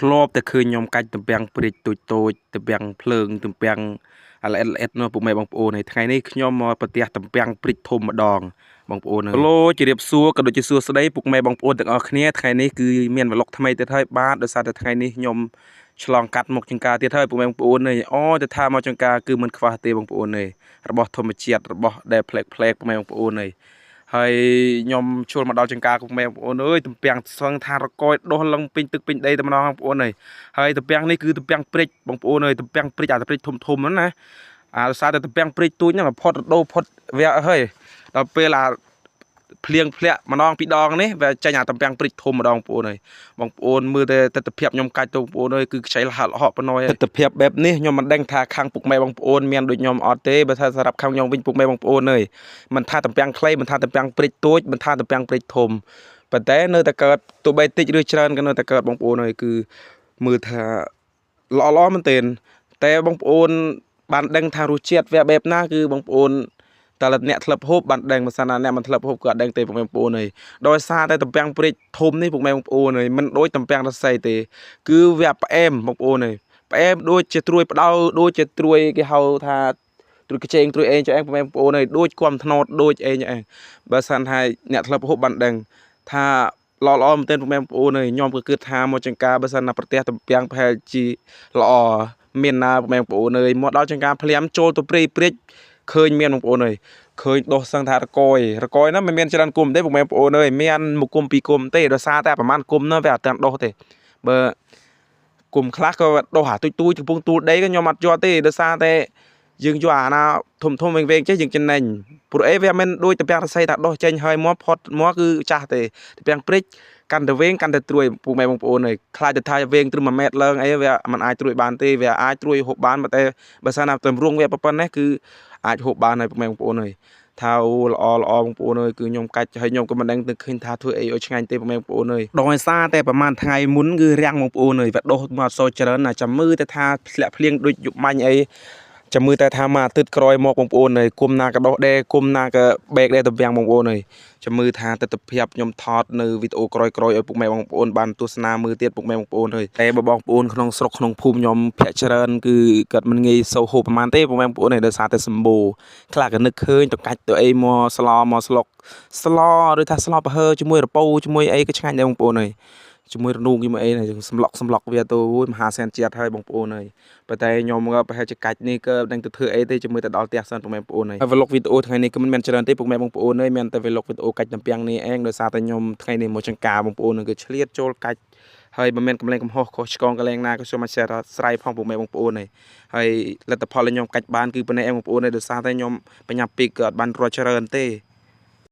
ធ្លាប់តែឃើញខ្ញុំកាច់ទំពាំងព្រិចតូចតូចទំពាំងភ្លើងទំពាំងអាល្អិតល្អិតនោះពុកម៉ែបងប្អូនហើយថ្ងៃនេះខ្ញុំមកប្រទះទំពាំងព្រិចធំម្ដងបងប្អូនអើយឡូជម្រាបសួរក៏ដូចជាសួស្តីពុកម៉ែបងប្អូនទាំងអស់គ្នាថ្ងៃនេះគឺមាន vlog ថ្មីទៀតហើយបាទដោយសារតែថ្ងៃនេះខ្ញុំឆ្លងកាត់មុខចង្ការទៀតហើយពុកម៉ែបងប្អូនអើយអូទៅថាមកចង្ការគឺមិនខ្វះទេបងប្អូនអើយរបស់ធម្មជាតិរបស់ដែលផ្លែកផ្លែកពុកម៉ែបងប្អូនអើយ ហើយខ្ញុំជួលមកដល់ចង្ការពុកម៉ែបងប្អូនអើយទំពាំងសឹងថារកយដុះលឹងពេញទឹកពេញដីតែម្ដងបងប្អូនអើយហើយទំពាំងនេះគឺទំពាំងព្រិចបងប្អូនអើយទំពាំងព្រិចអាព្រិចធំធំហ្នឹងណាអាដោយសារតែទំពាំងព្រិចទូចហ្នឹងផុតរដូវផុតវគ្គហើយដល់ពេលអាភ្លៀងធ្លាក់ម្ដងពីរដងនេះវាចេញអាទំពាំងព្រិចធំម្ដងបងប្អូនអើយបងប្អូនមើលតែទស្សនភាពខ្ញុំកាច់ទៅបងប្អូនអើយគឺខ្ចីលហកលហកប៉ុណ្ណោះទស្សនភាពបែបនេះខ្ញុំមិនដឹងថាខាងពុកម៉ែបងប្អូនមានដូចខ្ញុំអត់ទេបើថាសម្រាប់ខាងខ្ញុំវិញពុកម៉ែបងប្អូនអើយ មិនថាតំពាំងខ្លីមិនថាតំពាំងព្រិចតូចមិនថាតំពាំងព្រិចធំប៉ុន្តែនៅតែកើតទោះបីតិចឬច្រើនក៏នៅតែកើតបងប្អូនអើយគឺមើលថាល្អល្អមែនទែនតែបងប្អូនបានដឹងថារសជាតិវាបែបណាគឺបងប្អូនតែអ្នកធ្លាប់ហូបបានដឹងបើសិនណាអ្នកមិនធ្លាប់ហូបក៏អត់ដឹងទេពុកម៉ែបងប្អូនអើយដោយសារតែតំពាំងព្រិចធំនេះពុកម៉ែបងប្អូនអើយមិនដូចតំពាំងរស័យទេគឺវាផ្អែមបងប្អូនអើយផ្អែមដូចជាត្រួយផ្ដៅដូចជាត្រួយគេហៅថា ត្រួយខ្ចែងត្រួយអេងចែងបងប្អូនអើយដូចគំថ្នោតដូចអេងចែងបើសិនថាអ្នកធ្លាប់ហូបបានដឹងថាល្អល្អមែនទែនបងប្អូនអើយខ្ញុំក៏គិតថាមកចង្ការបើសិនណាប្រទេសតំពាំងប្រហែលជាល្អមានណាបងប្អូនអើយមកដល់ចង្ការភ្លាមចូលទៅព្រៃព្រាចឃើញមានបងប្អូនអើយឃើញដោះសឹងថារកយរកយហ្នឹងមិនមានច្រើនគុំទេបងប្អូនអើយមានមួយគុំពីរគុំទេដោយសារតែប្រហែលគុំហ្នឹងវាអត់ទាន់ដោះទេបើគុំខ្លះក៏ដោះអាទូចទូចកំពុងទូលដីក៏ខ្ញុំអត់យកទេដោយសារតែ យើងយកអាណាធំធំវែងវែងចេះយើងចំណេញព្រោះអីវាមិនដូចតាពាំងរស័យថាដោះចេញហើយមកផុតមកគឺចាស់ទេតាពាំងព្រិចកាន់តែវែងកាន់តែត្រួយពុកម៉ែបងប្អូនអើយខ្លាចតែថាវែងត្រឹម1ម៉ែត្រឡើងអីវាមិនអាចត្រួយបានទេវាអាចត្រួយហូបបានតែបើសិនណាតម្រងវាប៉ុណ្ណេះគឺអាចហូបបានហើយពុកម៉ែបងប្អូនអើយថាអូល្អល្អបងប្អូនអើយគឺខ្ញុំកាច់ហើយខ្ញុំក៏មិនដឹងទៅឃើញថាធ្វើអីឲ្យឆ្ងាញ់ទេពុកម៉ែបងប្អូនអើយដោយសារតែប្រហែលថ្ងៃមុនគឺរាំងបងប្អូនអើយវាដោះមកអត់សូវច្រើនណាចាំមើលតែថាធ្លាក់ភ្លៀងដូចយប់មាញ់អី ចាំមើលតែថាមកអាទិត្យក្រោយមកបងប្អូនអើយគុំណាក៏ដោះដែរគុំណាក៏បែកដែរតំពាំងបងប្អូនអើយចាំមើលថាទស្សនភាពខ្ញុំថតនៅវីដេអូក្រោយៗឲ្យពុកម៉ែបងប្អូនបានទស្សនាមើលទៀតពុកម៉ែបងប្អូនអើយតែបើបងប្អូនក្នុងស្រុកក្នុងភូមិខ្ញុំភាគច្រើនគឺគាត់មិនងាយសូវហូបប្រហែលទេពុកម៉ែបងប្អូនអើយដោយសារតែសម្បូរខ្លះក៏នឹកឃើញទៅកាច់ទៅអីមកស្លមកស្លុកស្លឬថាស្លប្រហើជាមួយរពៅជាមួយអីក៏ឆ្ងាញ់ដែរបងប្អូនអើយជាមួយរនូងជាមួយអីសម្លុកសម្លុកវាទៅអូយមហាសែនជាតិហើយបងប្អូនអើយ ប៉ុន្តែខ្ញុំក៏ប្រហែលជាកាច់នេះក៏នឹងទៅធ្វើអីទេជាមួយទៅដល់ផ្ទះសិនពុកម៉ែបងប្អូនហើយ vlog វីដេអូថ្ងៃនេះក៏មិនមែនច្រើនទេពុកម៉ែបងប្អូនហើយមានតែ vlog វីដេអូកាច់តំពាំងនេះឯងដោយសារតែខ្ញុំថ្ងៃនេះមកចង្ការបងប្អូននឹងគឺឆ្លៀតចូលកាច់ហើយមិនមានកំលែងកំហុសខុសឆ្គងកលែងណាក៏សូមអធិស្ឋានផងពុកម៉ែបងប្អូនហើយហើយលទ្ធផលដែលខ្ញុំកាច់បានគឺប៉ុណ្ណេះឯងបងប្អូនហើយដោយសារតែខ្ញុំបញ្ញាពេកក៏អត់បានរត់ច្រើនទេ